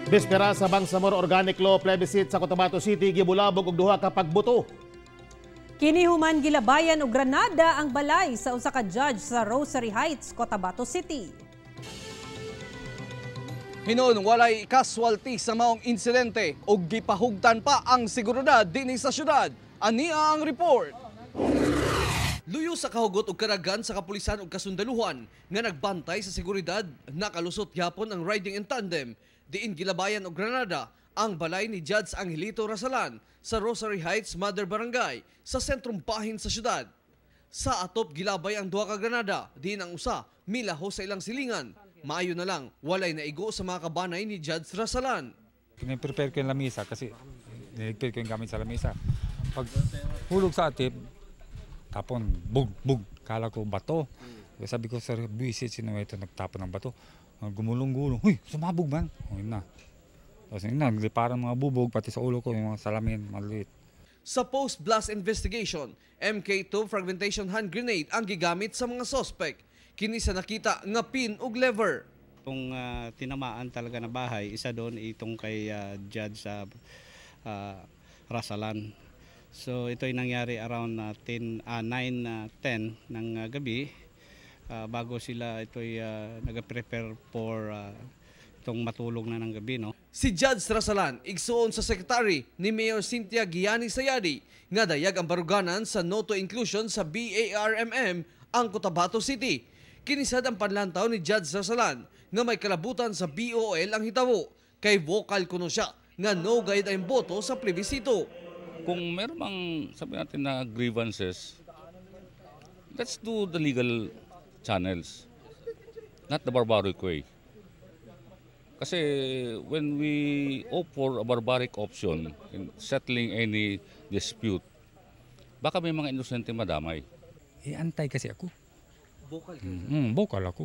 Bispera sa Bangsamoro Organic Law plebiscite sa Cotabato City, gibulabog og duha ka pagbuto. Kini human gilabayan og granada ang balay sa usa ka judge sa Rosary Heights, Cotabato City. Hinon walay casualty sa maong insidente ug gipahugtan pa ang seguridad dinhi sa syudad. Ania ang report. Luyo sa kahugot og karagan sa kapulisan ug kasundaluhan nga nagbantay sa seguridad, nakalusot gyapon ang riding in tandem diin gilabayan og granada ang balay ni Judge Angelito Rasalan sa Rosary Heights Mother Barangay sa sentrong bahin sa syudad. Sa atop gilabay ang duha ka granada, diin ang usa milaho sa ilang silingan. Maayo na lang walay naigo sa mga kabanay ni Judge Rasalan. Piniprepare ko yung lamisa kasi niligpit ko yung gamit sa lamisa. Pag hulog sa atip, tapon, bug, bug, kala ko bato. Sabi ko, "Sir, buwisit, sino ito nagtapon ng bato?" Gumulong-gulong, "Huy, sumabog man." O, yun na. Tapos yun na, nagliparan mga bubog, pati sa ulo ko, yung mga salamin, maliit. Sa post-blast investigation, MK2 fragmentation hand grenade ang gigamit sa mga suspect. Kini sa nakita nga pin ug lever. Itong tinamaan talaga na bahay, isa doon itong kay Judge sa Rasalan. So ito ay nangyari around 10, 9, 10 ng gabi bago sila ito'y nag-prepare for itong matulog na ng gabi, no? Si Judge Rasalan igsuon sa secretary ni Mayor Cynthia Giani Sayadi nga dayag ang baruganan sa no to inclusion sa BARMM ang Cotabato City. Kini sad ang panlantaw ni Judge Rasalan nga may kalabutan sa BOL ang hitabo kay vocal kuno siya nga no gayud ang boto sa plebisito. Kung meron mang sabi natin na grievances, let's do the legal channels, not the barbaric way. Kasi when we opt for a barbaric option in settling any dispute, baka may mga inosente madamay. Eh, antay kasi ako. Vocal. Vocal ako.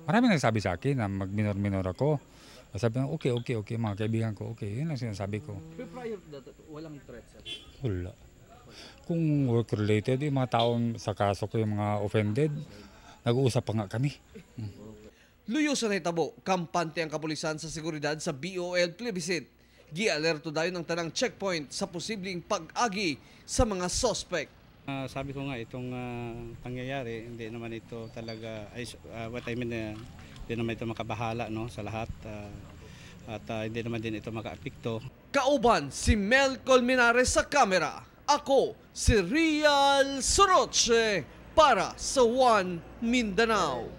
Marami nagsabi sa akin na mag-minor-minor ako. Sabi ko, okay, mga kaibigan ko, okay." Yun ang sinasabi ko. Pero prior to that, walang threat, sir? Wala. Kung work-related, yung mga taong sa kaso ko, yung mga offended, nag-uusap pa nga kami. Luyo sa nahitabo, kampante ang kapulisan sa seguridad sa BOL plebiscite. Gialerto dayon ang tanang checkpoint sa posibleng pag-agi sa mga suspect. Sabi ko nga, itong pangyayari, hindi naman ito talaga ay, what I mean, hindi naman ito makabahala, no, sa lahat at hindi naman din ito makaapekto. Kauban si Mel Colmenares sa kamera. Ako si Rial Soroche para sa One Mindanao.